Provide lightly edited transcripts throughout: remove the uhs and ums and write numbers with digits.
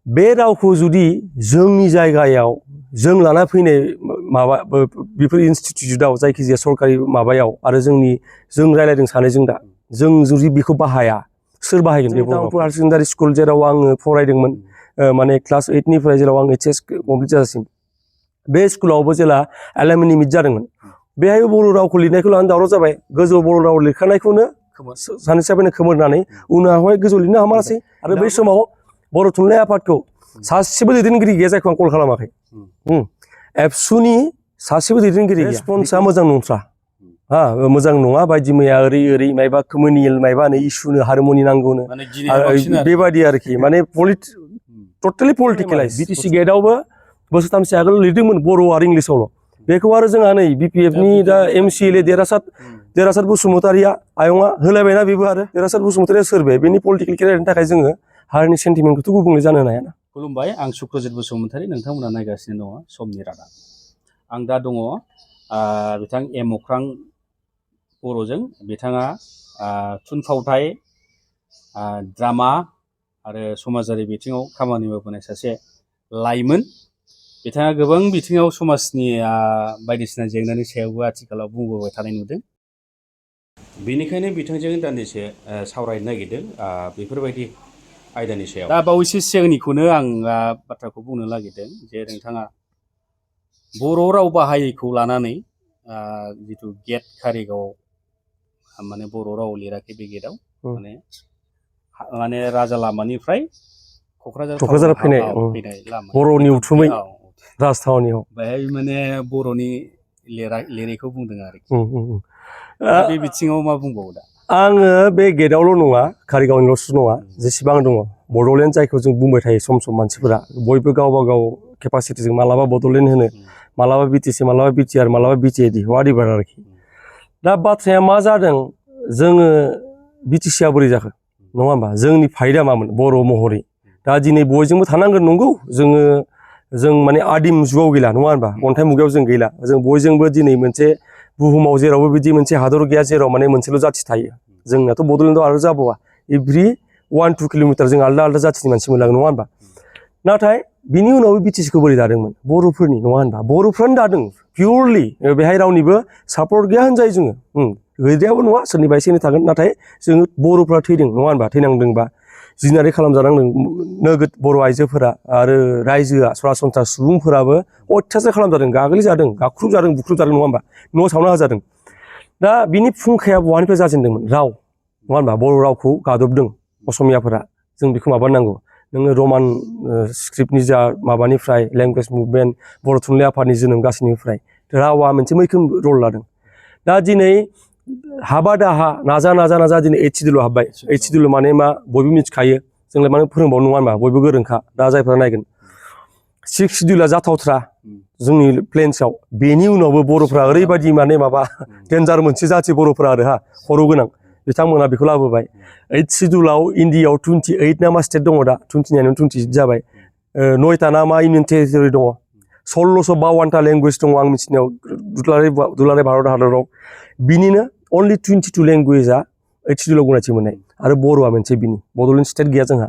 बे रावखौ जुदि जोंनि जायगायाव जों लाना फैनाय माबा बेफोर इनस्टिट्यूटआव जायखिजाया सरकारि माबायाव आरो जों रायलायदों सानैजों दा जों जुदि बेखौ बाहाया सोर बाहायगोन बे बर'खौ हायार सेकेन्डारि स्कुल जेराव आङो फरायदोंमोन माने क्लास 8 निफ्राय जेराव आं HS कमप्लिट जाजासिम बे स्कुलावबो जेला एलुमनि मिट जादोंमोन बेहाय बर' रावखौ लिरनायखौ लानानै दावराव जाबाय गोजौ बर' राव लिरखानायखौनो सानैसोआनो खोमोरनानै उनावहाय गोजौ लिरनो हामारासै आरो बै समाव बर' थुनलाइ आफादखौ सासेबो दैदेनगिरि गैया जायखौ आं कल खालामाखै एबसुनि सासेबो दैदेनगिरि गैया रेसपन्सआ मोजां नंथ्रा हा मोजां नङा बायदि मैया ओरै मायबा कमिउनियेल मायबा नै इसुनो हारमनि नांगौनो बेबायदि आरोखि माने टटेलि पलिटिकेलाइज बिटिसि गेटआवबो बोसोरथामसो आगोल लिरदोंमोन बर' आरो इंलिसावल' बेखौ आरो जोंहा नै BPFनि दा MCLA देरहासार बसुमतारिया आयंआ होलायबायना बेबो आरो देरहासार बसुमतारिया सोरबे बेनि पलिटिकेल केरियारनि थाखाय जोङो हारिनि सेन्टिमेन्टखौथ' गुबुंले जानो हाया खुलुमबाय आं सुक्रजित बसुमतारि नोंथांमोना नायगासिनो दङ समनि रादाब आं दा दङ बिथां एम अख्रां बर'जों बिथाङा थुनफावथाय ड्रामा आरो समाजारि बिथिङाव खामानि मावबोनाय सासे लाइमोन बिथाङा गोबां बिथिङाव समाजनि बायदिसिना जेंनानि सायावबो आथिखालाव बुंबोबाय थानाय नुदों बेनिखायनो बिथांजों दान्दिसे सावरायनो नागिरदों बेफोरबायदि आयदानि सायाव दा बावैसो सिगांनिखौनो आं बाथ्राखौ बुंनो नागिरदों जे नोंथाङा बर' राव बाहायैखौ लानानै जिथु गेट कारिगाव माने बर' राव लिराखै बे गेटआव माने राजा लामानिफ्राय क'क्राझार फैनाय लामा बर'नि उथुमै राजथावनियाव बेहाय माने बर'नि लिरनायखौ बुंदों आरोखि बे बिथिङाव मा बुंबावो दा आङो बे गेटआवल' नङा कारिगावनिल'सो नङा जेसेबां दङ बड'लेण्ड जायखौ जों बुंबाय थायो सम मानसिफोरा बयबो गावबा गाव केपासिटिजों मालाबा बड'लेण्ड होनो मालाबा BTC मालाबा BTR मालाबा BTAD वाटएभार आरोखि दा बाथ्राया मा जादों जोङो BTCआ बोरै जाखो नङा होमबा जोंनि फाइदा मामोन बर' महरै दा दिनै बयजोंबो थानांगोन नंगौ जों माने आदिम जुगाव गैला नङा होनबा अन्थाइ मुगायाव जों गैला जों बयजोंबो दिनै मोनसे बुहुमाव जेरावबो बिदि मोनसे हादर गैया जेराव माने मोनसेल' जाथि थायो जोंनाथ' बड'लेण्डआव आरो जाबावा एभ्रि 1-2 किल'मिटार जों आलदा आलदा जाथिनि मानसि मोनलाङो नङा होनबा नाथाय बिनि उनावबो BTCखौ बोरै दादोंमोन बर'फोरनि नङा होनबा बर'फ्रानो दादों पियरलि बेहाय रावनिबो सापर्ट गैया होनजायो जोङो गैद्रायाबो नङा सोरनिबा एसे एनै थागोन नाथाय जोङो बर'फ्रा थैदों नङा होनबा थैनांदोंबा जिनारि खालामजानांदों नोगोद बर' आइजोफोरा आरो रायजोआ सरासनस्रा सुबुंफोराबो अत्याचार खालामजादों गाग्लिजादों गाख्रुबजादों बुख्रुबजादों नङा होनबा न' सावना होजादों दा बिनि फुंखाया बहानिफ्राय जाजेनदोंमोन राव नङा होनबा बर' रावखौ गादबदों असमियाफोरा जों बेखौ माबानांगौ नोङो रमान स्क्रिप्टनि जा माबानिफ्राय लेंगुवेज मुभमेन्ट बर' थुनलाइ आफादनि जोनोम गासैनिफ्राय रावा मोनसे मैखोम रल लादों दा दिनै हाबा दाहा नाजा दिनै 8 सिडुलाव हाबबाय 8 सिडुल माने मा बयबो मिथिखायो जोंलाय माने फोरोंबाव नङा होनबा बयबो गोरोंखा दा जायफोरा नायगोन 6 सिडुला जाथावथ्रा जोंनि प्लेन्सआव बेनि उनावबो बर'फ्रा ओरैबायदि माने माबा डेन्जार मोनसे जाथि बर'फ्रा आरो खर' गोनां बिथांमोना बेखौ लाबोबाय 8 सिडुलाव इण्डियाआव 28 ना मा स्टेट दङ दा 29 28 जाबाय 9टा ना मा इउनियन टेरिटरि दङ 1652टा लेंगुवेज दङ आं मिथिनायाव दुलाराय भारत हादराव बिनिनो अनलि 22 लेंगुवेजआ 8 सिडुलाव गनायथि मोननाय आरो बर'आ मोनसे बिनि बड'लेण्ड स्टेट गैया जोंहा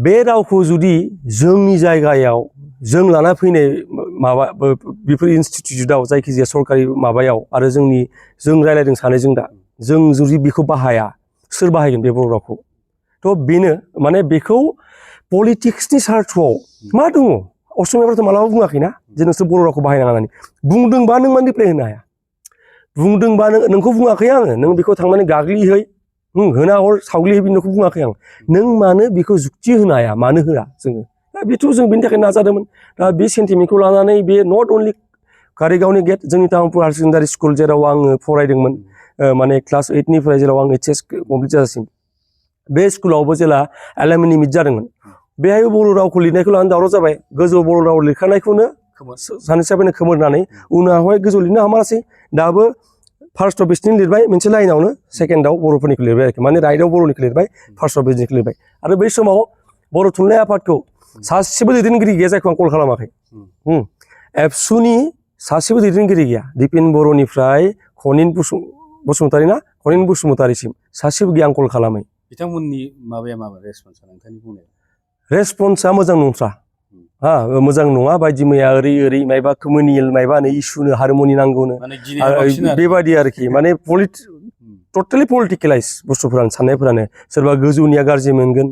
बे रावखौ जुदि जोंनि जायगायाव जों लाना फैनाय माबा बेफोर इनस्टिट्यूटआव जायखिजाया सरकारि माबायाव आरो जों रायलायदों सानैजों दा जों जुदि बेखौ बाहाया सोर बाहायगोन बे बर' रावखौ थ' बेनो माने बेखौ पलिटिक्सनि सार्थआव मा दङ असमियाफोराथ' मालाबा बुङाखैना जे नोंसोर बर' रावखौ बाहायनाङा होननानै बुंदोंबा नों मानो रिप्लाय होनो हाया बुंदोंबा नोंखौ बुङाखै आङो नों बेखौ थांनानै गाग्लिहै होना हर सावग्लिहै नोंखौ बुङाखै आं नों मानो बेखौ जुक्ति होनो हाया मानो होआ जोङो दा बेथ' जों बेनि थाखाय नाजादोंमोन दा बे सेन्टिमेन्टखौ लानानै बे नट अनलि कारिगावनि गेट जोंनि तामुलपुर हायार सेकेन्डारि स्कुल जेराव आङो फरायदोंमोन माने क्लास 8 निफ्राय जेराव आं HS कमप्लिट जाजासिम बे स्कुलावबो जेला एलुमनि मिट जादोंमोन बेहाय बर' रावखौ लिरनायखौ लानानै दावराव जाबाय गोजौ बर' राव लिरखानायखौनो सानैसोआनो खोमोरनानै उनावहाय गोजौ लिरनो हामारासै दाबो फार्स्ट अफ बेस्टनि लिरबाय मोनसे लाइनावनो सेकेन्डआव बर'फोरनिखौ लिरबाय आरोखि माने राइटआव बर'निखौ लिरबाय फार्स्ट अफ बेस्टनिखौ लिरबाय आरो बै समाव बर' थुनलाइ आफादखौ सासेबो दैदेनगिरि गैया जायखौ आं कल खालामाखै एबसुनि सासेबो दैदेनगिरि गैया दिपेन बर'निफ्राय खनिन बसुमतारि ना खनिन बसुमतारिसिम सासेबो गैया आं कल खालामै बिथांमोननि माबाया माबा रेसपन्सआ नोंथांनि बुंनाया रेसपन्सआ मोजां नंथ्रा हा मोजां नङा बायदि मैया ओरै मायबा कमिउनियेल मायबानो इसुनो हारमनि नांगौनो बेबायदि आरोखि माने टटेलि पलिटिकेलाइज बुस्थुफोरानो साननायफोरानो सोरबा गोजौनिया गाज्रि मोनगोन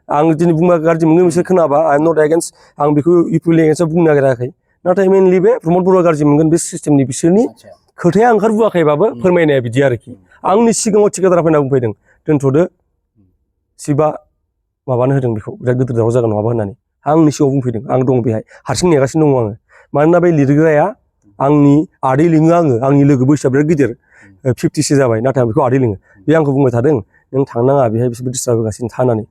आं दिनै बुंबा गाज्रि मोनगोन बिसोर खोनाबा आइ एम नट एगेन्स्ट आं बेखौ इउपिल एगेन्स्टआव बुंनो नागिराखै नाथाय मेनलि बे प्रमद बर'आ गाज्रि मोनगोन बे सिस्टेमनि बिसोरनि खोथाया ओंखारबोआखैबाबो फोरमायनाया बिदि आरोखि आंनि सिगाङाव थिकादारा फैना बुंफैदों दोनथ'दो सिबा माबानो होदों बेखौ बिराद गिदिर दावराव जागोन नङाबा होननानै आंनि सिगाङाव बुंफैदों आं दं बेहाय हारसिं नेगासिनो दङ आङो मानोना बे लिरग्राया आंनि आदै लिङो आङो आंनि लोगो बैसोआ बिराद गिदिर 50सो जाबाय नाथाय आं बेखौ आदै लिङो बे आंखौ बुंबाय थादों नों थांनाङा बेहाय बिसोरबो डिस्टार्ब होगासिनो थानानै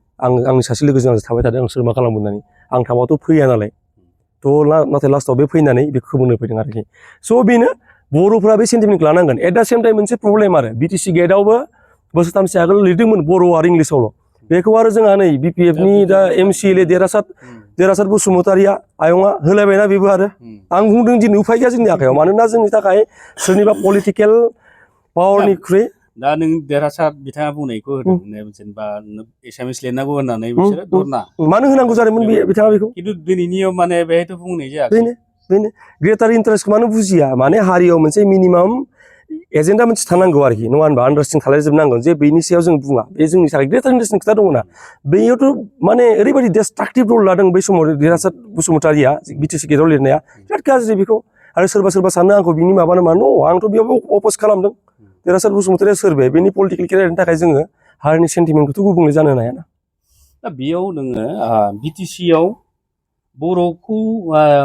आंनि सासे लोगोजों आंजों थाबाय थादों आं सोर मा खालामगोन होननानै आं थाबाथ' फैया नालाय थ' नाथाय लास्टआव बे फैनानै बेखौ खोमोनो फैदों आरोखि स' बेनो बर'फ्रा बे सेन्टिमेन्टखौ लानांगोन एट दा सेम टाइम मोनसे प्रब्लेम आरो बिटिसि गेटआवबो बोसोरथामसो आगोल लिरदोंमोन बर' आरो इंलिसावल' बेखौ आरो जोंहा नै बिपिएफनि दा एमसिएलए देरहासार बसुमतारिया आयंआ होलायबायना बेबो आरो आं बुंदों दिनै उफाय गैया जोंनि आखायाव मानोना जोंनि थाखाय सोरनिबा पलिटिकेल पावारनिख्रुइ दा नों देरहासार बिथाङा बुंनायखौ होदों जेनेबा एसामिस लिरनांगौ होननानै बिसोरो धरना मानो होनांगौ जादोंमोन बिथाङा बेखौ खिन्थु दिनैनियाव माने बेहायथ' बुंनाय जायाखै बेनो ग्रेटार इन्टारेस्टखौ मानो बुजिया माने हारियाव मोनसे मिनिमाम एजेन्डा मोनसे थानांगौ आरोखि नङा होनबा आन्डारस्टेन्ड खालामजोबनांगौ जे बेनि सायाव जों बुङा बे जोंनि थाखाय ग्रेटार इन्टारेस्टनि खोथा दङ ना बेयावथ' माने ओरैबायदि डिस्ट्राक्टिभ रल लादों बै समाव देरहासार बसुमतारिया बिटिसि गेटआव लिरनाया बिराद गाज्रि बेखौ आरो सोरबा सानो आंखौ बिनि माबानो मा न' आंथ' बेयाव अपस खालामदों देरहासार बसुमतारिया सोरबे बेनि पलिटिकेल केरियारनि थाखाय जोङो हारिनि सेन्टिमेन्टखौथ' गुबुंले जानो हायाना दा बेयाव नोङो बिटिसियाव बर'खौ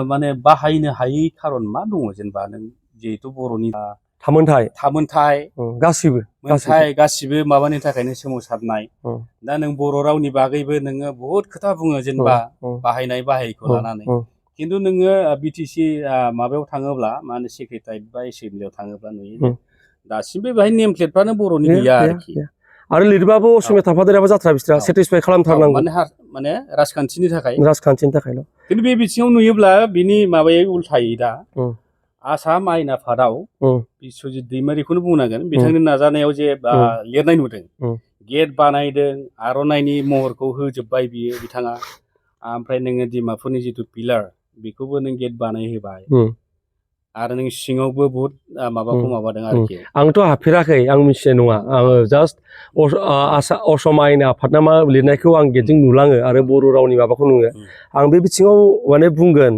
माने बाहायनो हायै खारन मा दङ जेनेबा नों जिहेथु बर'नि थामोनथाय गासिबो माबानि थाखायनो सोमावसारनाय दा नों बर' रावनि बागैबो नोङो बहुद खोथा बुङो जेनेबा बाहायखौ लानानै खिन्थु नोङो बिटिसि माबायाव थाङोब्ला मा होनो सेक्रेटारियेट बा एसेम्बलियाव थाङोब्ला नुयो दासिमबो बेहाय नेम प्लेटफ्रानो बर'नि गैया आरोखि आरो लिरबाबो असमिया थाफादेराबो जाथ्रा बिस्रा सेटिसफाइ खालामथारनांगौ माने राजखान्थिनि थाखायल' खिन्थु बे बिथिङाव नुयोब्ला बिनि माबायै उल्थायै दा आसाम आयेन आफादाव बिस्वजित दैमारिखौनो बुंनांगोन बिथांनि नाजानायाव जे लिरनाय नुदों गेट बानायदों आर'नाइनि महरखौ होजोब्बाय बियो बिथाङा ओमफ्राय नोङो डिमापुरनि जिथु पिलार बेखौबो नों गेट बानायहोबाय आरो नों सिङावबो बहुद माबाखौ माबादों आरोखि आंथ' हाबफेराखै आं मिथिनाय नङा आङो जास्ट असम आयेन आफादना मा लिरनायखौ आं गेटजों नुलाङो आरो बर' रावनि माबाखौ नुयो आं बे बिथिङाव माने बुंगोन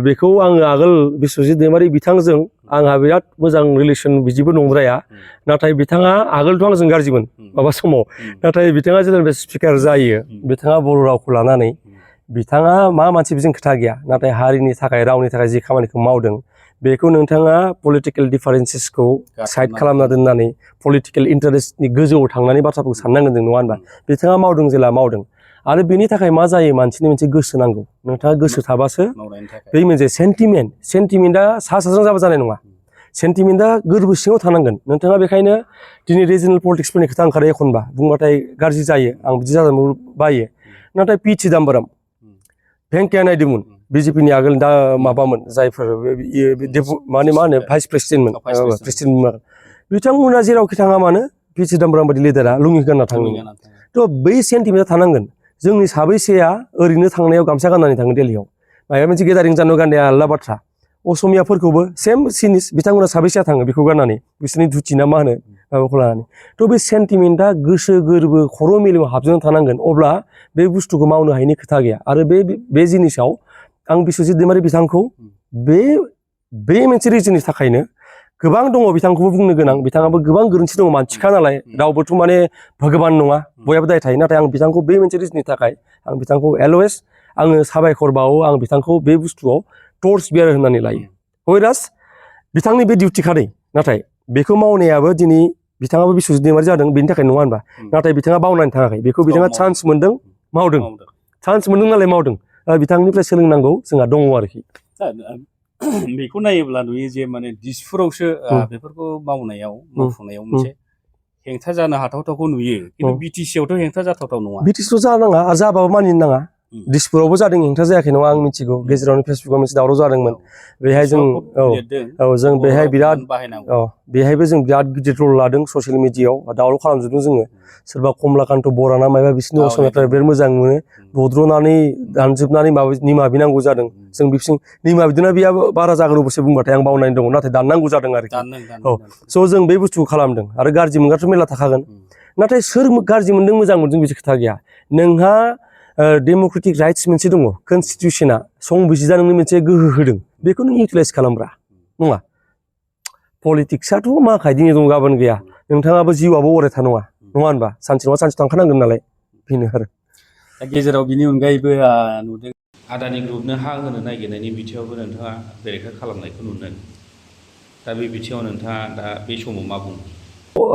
बेखौ आङो आगोल बिस्वजित दैमारि बिथांजों आंहा बिराद मोजां रिलेसन बिदिबो नंद्राया नाथाय बिथाङा आगोलथ' आंजों गाज्रिमोन माबा समाव नाथाय बिथाङा जेब्ला स्पिकार जायो बिथाङा बर' रावखौ लानानै बिथाङा मा मानसि बेजों खोथा गैया नाथाय हारिनि थाखाय रावनि थाखाय जि खामानिखौ मावदों बेखौ नोंथाङा पलिटिकेल डिफारेन्सेसखौ साइड खालामना दोननानै पलिटिकेल इन्टारेस्टनि गोजौआव थांनानै बाथ्राफोरखौ साननांगोन जों नङा होनबा बिथाङा मावदों जेला मावदों आरो बेनि थाखाय मा जायो मानसिनि मोनसे गोसो नांगौ नोंथाङा गोसो थाबासो बै मोनसे सेन्टिमेन्टआ साजों जाबा जानाय नङा सेन्टिमेन्टआ गोरबो सिङाव थानांगोन नोंथाङा बेखायनो दिनै रिजनेल पलिटिक्सफोरनि खोथा ओंखारो एखनबा बुंबाथाय गाज्रि जायो आं बिदि जानो बायो नाथाय पि चिदाम्बरम भेंकाया नायडुमोन बिजेपिनि आगोल दा माबामोन जायफोर माने मा होनो भाइस प्रेसिडेन्टमोन बिथांमोना जेरावखि थाङा मानो पि चिदाम्बरम बायदि लिडारा लुङि गानना थाङो थ' बै सेन्टिमेन्टआ थानांगोन जोंनि साबैसेया ओरैनो थांनायाव गामसा गाननानै थाङो दिल्लीयाव माबा मोनसे गेदारिं जानो गाननाया आलादा बाथ्रा असमियाफोरखौबो सेम जिनिस बिथांमोना साबैसेया थाङो बेखौ गाननानै बिसोरनि धुति ना मा होनो माबाखौ लानानै थ' बे सेन्टिमेन्टआ गोसो गोरबो खर' मेलेमाव हाबजोबना थानांगोन अब्ला बे बुस्थुखौ मावनो हायिनि खोथा गैया आरो बे जिनिसाव आं बिस्वजित दैमारि बिथांखौ बे मोनसे रिजननि थाखायनो गोबां दङ बिथांखौबो बुंनो गोनां बिथाङाबो गोबां गोरोन्थि दङ मानसिखा नालाय रावबोथ' माने भगबान नङा बयहाबो दाय थायो नाथाय आं बिथांखौ बे मोनसे रिजननि थाखाय आं बिथांखौ अलवेज आङो साबायखर बावो आं बिथांखौ बे बुस्थुआव टर्च बियार होननानै लायो हयरास बिथांनि बे डिउटि खादै नाथाय बेखौ मावनायाबो दिनै बिथाङाबो बिस्वजित दैमारि जादों बेनि थाखाय नङा होनबा नाथाय बिथाङा बावनानै थाङाखै बेखौ बिथाङा चान्स मोन्दों मावदों चान्स मोन्दों नालाय मावदों बिथांनिफ्राय सोलोंनांगौ जोंहा दङ आरोखि बेखौ नायोब्ला नुयो जे माने दिसपुरावसो बेफोरखौ मावफुंनायाव मोनसे हेंथा जानो हाथावथावखौ नुयो खिन्थु बिटिसियावथ' हेंथा जाथावथाव नङा बिटिसियाव जानाङा आरो जाबाबो मानिनो नाङा दिसपुरावबो जादों हेंथा जायाखै नङा आं मिथिगौ गेजेरावनो फेसबुकाव मोनसे दावराव जादोंमोन बेहाय जों जों बेहाय बिराद बेहायबो जों बिराद गिदिर रल लादों ससियेल मिडियायाव दावराव खालामजोबदों जोङो सोरबा कमलाकान्त बराना माबा बिसोरनि असमियाफ्रा बिराद मोजां मोनो बद्रनानै दानजोबनानै माबा निमाहा बिनांगौ जादों जों बिसिं निमाहा बिदोंना बिया बारा जागोन अबसे बुंबाथाय आं बावनानै दङ नाथाय दाननांगौ जादों आरोखि स' जों बे बुस्थुखौ खालामदों आरो गाज्रि मोनग्राथ' मेरला थाखागोन नाथाय सोर गाज्रि मोनदों मोजां मोनदों बिदि खोथा गैया नोंहा डेम'क्रेटिक राइट्स मोनसे दङ कनस्टिटिउसना संबिजिदा नोंनो मोनसे गोहो होदों बेखौ नों इउटिलाइज खालामब्रा नङा पलिटिक्सआथ' मा खायदिनि दं गाबोन गैया नोंथाङाबो जिउआबो अरायथा नङा होनबा सानसे नङा सानसे थांखानांगोन नालाय बेनो आरो गेजेराव बिनि अनगायैबो नुदों आदानि ग्रुपनो हा होनो नागिरनायनि बिथिङावबो नोंथाङा बेरेखा खालामनायखौ नुदों दा बे बिथिङाव नोंथाङा दा बे समाव मा बुङो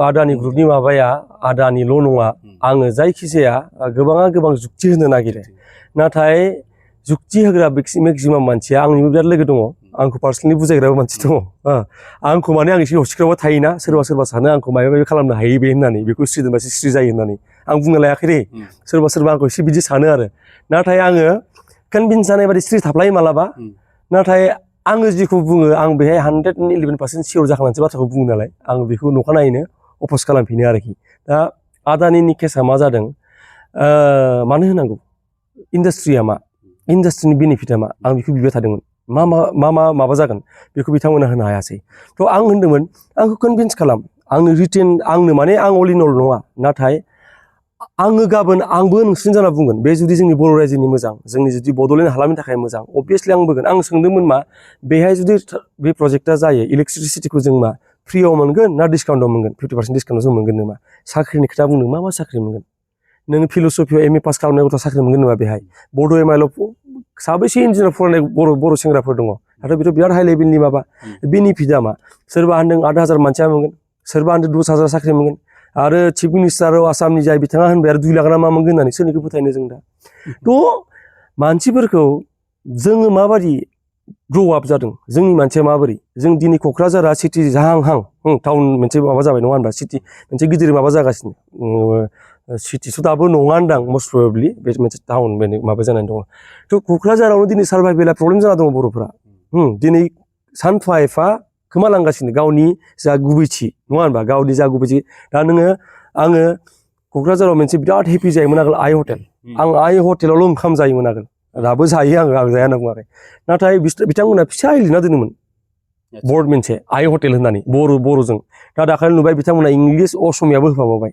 आदानि ग्रुपनि माबाया आदानिल' नङा आङो जायखिजाया गोबां जुक्ति होनो नागिरो नाथाय जुक्ति होग्रा मेक्सिमाम मानसिया आंनिबो बिराद लोगो दङ आंखौ पार्सनेलि बुजायग्राबो मानसि दङ आंखौ माने आं एसे हसिख्राबा थायोना सोरबा सानो आंखौ माबा माबि खालामनो हायो बे होननानै बेखौ स्रि दोनबासो स्रि जायो होननानै आं बुंनो लायाखै रे सोरबा आंखौ एसे बिदि सानो आरो नाथाय आङो कनभिन्स जानाय बादि स्रि थाफ्लायो मालाबा नाथाय आङो जिखौ बुङो आं बेहाय 111% सियर जाखांनानैसो बाथ्राखौ बुङो नालाय आं बेखौ नखानायैनो अपस खालामफिनो आरोखि दा आदानिनि केसा मा जादों मानो होनांगौ इन्डास्ट्रिया मा इन्डास्ट्रिनि बेनिफिटा मा आं बेखौ बिबाय थादोंमोन माबा जागोन बेखौ बिथांमोना होनो हायासै थ' आं होन्दोंमोन आंखौ कनभिन्स खालाम आंनो रिटेन आंनो माने आं अल इन अल नङा नाथाय आङो गाबोन आंबो नोंसोरनि जाना बुंगोन बे जुदि जोंनि बर' रायजोनि मोजां जोंनि जुदि बड'लेण्ड हालामनि थाखाय मोजां अबभियासलि आं बुंगोन आं सोंदोंमोन मा बेहाय जुदि बे प्रजेक्टआ जायो इलेक्ट्रिसिटिखौ जों मा फ्रियाव मोनगोन ना डिसकाउन्टआव मोनगोन 50% डिसकाउन्टआव जों मोनगोन नामा साख्रिनि खोथा बुंदों मा साख्रि मोनगोन नोङो फिल'सफियाव एम ए पास खालामनाय गथ' साख्रि मोनगोन नामा बेहाय बड' एम आइल साबैसे इन्जिनियार फरायनाय बर' सेंग्राफोर दङ नाथाय बेथ' बिराद हाइ लेभेलनि माबा बेनिफिटआ मा सोरबा होनदों 8,000 मानसिया मोनगोन सोरबा होनदों 10,000 साख्रि मोनगोन आरो चिफ मिनिस्टार आसामनि जाय बिथाङा होनबाय आरो 2 लाख ना मा मोनगोन होननानै सोरनिखौ फोथायनो जों दा थ' मानसिफोरखौ जोङो माबादि ग्र' आप जादों जोंनि मानसिया माबोरै जों दिनै क'क्राझारा सिटि जाहां टाउन मोनसे माबा जाबाय नङा होनबा सिटि मोनसे गिदिर माबा जागासिनो सिटिथ' दाबो नङा होनदां मस्ट प्रबेबलि बे मोनसे टाउन माबा जानानै दङ थ' क'क्राझारावनो दिनै सार्भाइभेला प्रब्लेम जाना दङ बर'फोरा दिनै सानफा एफा खोमालांगासिनो गावनि जा गुबैथि नङा होनबा गावनि जा गुबैथि दा आङो क'क्राझाराव मोनसे बिराद हेपि जायोमोन आगोल आइ हटेल आं आइ हटेलावल' ओंखाम जायोमोन आगोल दाबो जायो आं जाया होनना बुङाखै नाथाय बिथांमोना फिसा लिरना दोनोमोन बर्ड मोनसे आइ हटेल होननानै बर'जों दा दाखालि नुबाय बिथांमोना इंलिस असमियाबो होफाबावबाय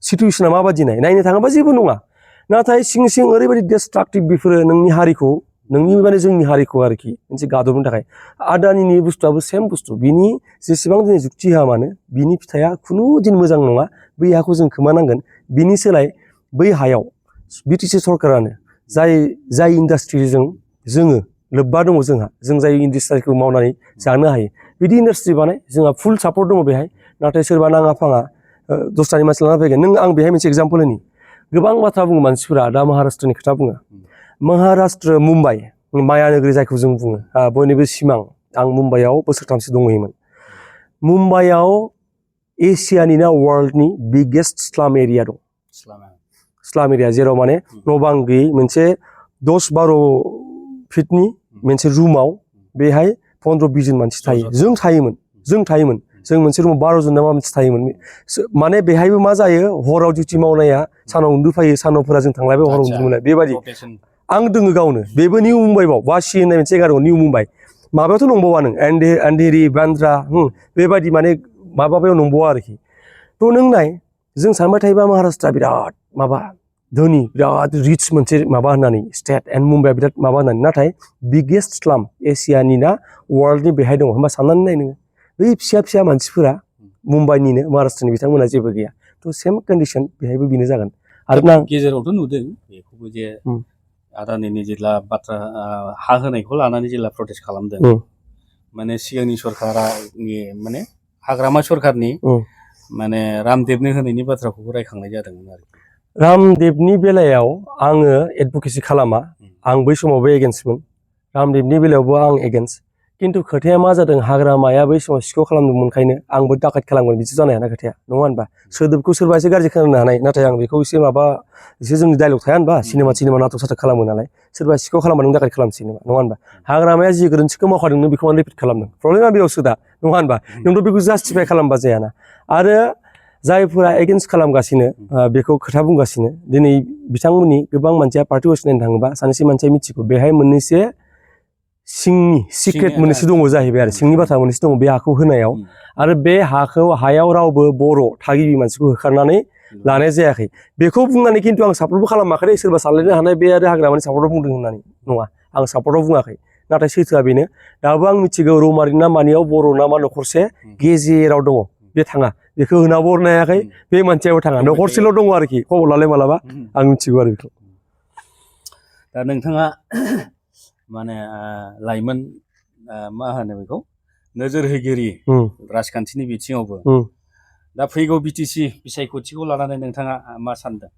सिटुवेसना माबादि नायनो थाङोबा जेबो नङा नाथाय सिं ओरैबायदि डिस्ट्राक्टिभ बेफोरो नोंनि हारिखौ नोंनि माने जोंनि हारिखौ आरोखि मोनसे गादबनो थाखाय आदानिनि बुस्थुआबो सेम बुस्थु बिनि जेसेबां दिनै जुक्ति होआ मानो बिनि फिथाइया खुनु दिन मोजां नङा बै हाखौ जों खोमानांगोन बिनि सोलाय बै हायाव बिटिसि सरकारानो जाय इन्डास्ट्रिजों जोङो लोब्बा दङ जों जाय इन्डास्ट्रिखौ मावनानै जानो हायो बिदि इन्डास्ट्रि बानाय जोंहा फुल सापर्ट दङ बेहाय नाथाय सोरबा नाङा फाङा दस्रानि मानसि लाना फैगोन आं बेहाय मोनसे एग्जाम्पल होनि गोबां बाथ्रा बुङो मानसिफोरा दा महाराष्ट्रनि खोथा बुङो महाराष्ट्र मुम्बाइ माया नोगोर जायखौ जों बुङो बयनिबो सिमां आं मुम्बाइआव बोसोरथामसो दंहैयोमोन मुम्बाइआव एसियानि ना वर्ल्डनि बिगेस्ट स्लाम एरिया दं स्लाम एरिया जेराव माने न' बां गैयै मोनसे 10-12 फिटनि मोनसे रुमाव बेहाय 15-20 जन मानसि थायो जों थायोमोन जों मोनसे रुमाव 12 जन ना मा मोनसे थायोमोन माने बेहायबो मा जायो हराव डिउटि मावनाया सानाव उन्दुफायो सानावफोरा जों थांलायबाय हराव उन्दुमोनलाय बेबायदि आं दोङो गावनो बेबो निउ मुम्बाइआव वासि होननाय मोनसे जायगा दङ निउ मुम्बाइ माबायावथ' नंबावा नों एन्धेरि बान्द्रा बेबायदि माने माबायाव नंबावा आरोखि थ' नों नाय जों सानबाय थायोबा महाराष्ट्रआ बिराद माबा धोनि बिराद रिच मोनसे माबा होननानै स्टेट एन्ड मुम्बाइआ बिराद माबा होननानै नाथाय बिगेस्ट स्लाम एसियानि ना वर्ल्डनि बेहाय दङ होमबा साननानै नाय नोङो बै फिसा मानसिफोरा मुम्बाइनिनो महाराष्ट्रनि बिथांमोना जेबो गैया थ' सेम कन्डिसन बेहायबो बेनो जागोन आरो गेजेरावथ' नुदों बेखौबो जे आदानिनि जेला बाथ्रा हा होनायखौ लानानै जेला प्रटेस्ट खालामदों माने सिगांनि सरकारनि माने हाग्रामा सरकारनि माने रामदेबनो होनायनि बाथ्राखौबो रायखांनाय जादोंमोन आरोखि रामदेबनि बेलायाव आङो एडभकेसि खालामा आं बै समावबो एगेन्स्टमोन रामदेबनि बेलायावबो आं एगेन्स्ट खिन्थु खोथाया मा जादों हाग्रामाया बै समाव सिखाव खालामदोंमोनखायनो आंबो डाकात खालामगोन बिदि जानो हाया खोथाया नङा होनबा सोदोबखौ सोरबा एसे गाज्रि खोनानो हानाय नाथाय आं बेखौ एसे माबा एसे जोंनि डायलग थाया होनबा सिनेमा नाटक साटक खालामो नालाय सोरबा सिखाव खालामबा नों डाकात खालामसै नङा होनबा हाग्रामाया जि गोरोन्थिखौ मावखादों नों बेखौ मानो रिपिट खालामदों प्रब्लेमा बेयावसो दा नङा होनबा नोंथ' बेखौ जास्टिफाइ खालामबा जायाना आरो जायफोरा एगेन्स्ट खालामगासिनो बेखौ खोथा बुंगासिनो दिनै बिथांमोननि गोबां मानसिया पार्टि अफिस नायनो थाङोबा सानैसो मानसिया मिथिगौ बेहाय मोननैसो सिंनि सिक्रेट मोननैसो दङ जाहैबाय आरो सिंनि बाथ्रा मोननैसो दङ बे हाखौ होनायाव आरो बे हायाव रावबो बर' थागिबि मानसिखौ होखारनानै लानाय जायाखै बेखौ बुंनानै खिन्थु आं सापर्टबो खालामाखै सोरबा सानलायनो हानाय बे आरो हाग्रामानि सापर्टआव बुंदों होननानै नङा आं सापर्टआव बुङाखै नाथाय सैथोआ बेनो दाबो आं मिथिगौ रौमारि ना मानियाव बर' ना मा न'खरसे गेजेराव दङ बे थाङा बेखौ होनाबो हरनो हायाखै बे मानसियाबो थाङा न'खरसेल' दङ आरोखि खबर लालाय मालाबा आं मिथिगौ आरो बेखौ दा नोंथाङा माने लाइमोन मा होनो बेखौ नोजोर होगिरि राजखान्थिनि बिथिङावबो दा फैगौ बिटिसि बिसायख'थिखौ लानानै नोंथाङा मा सानदों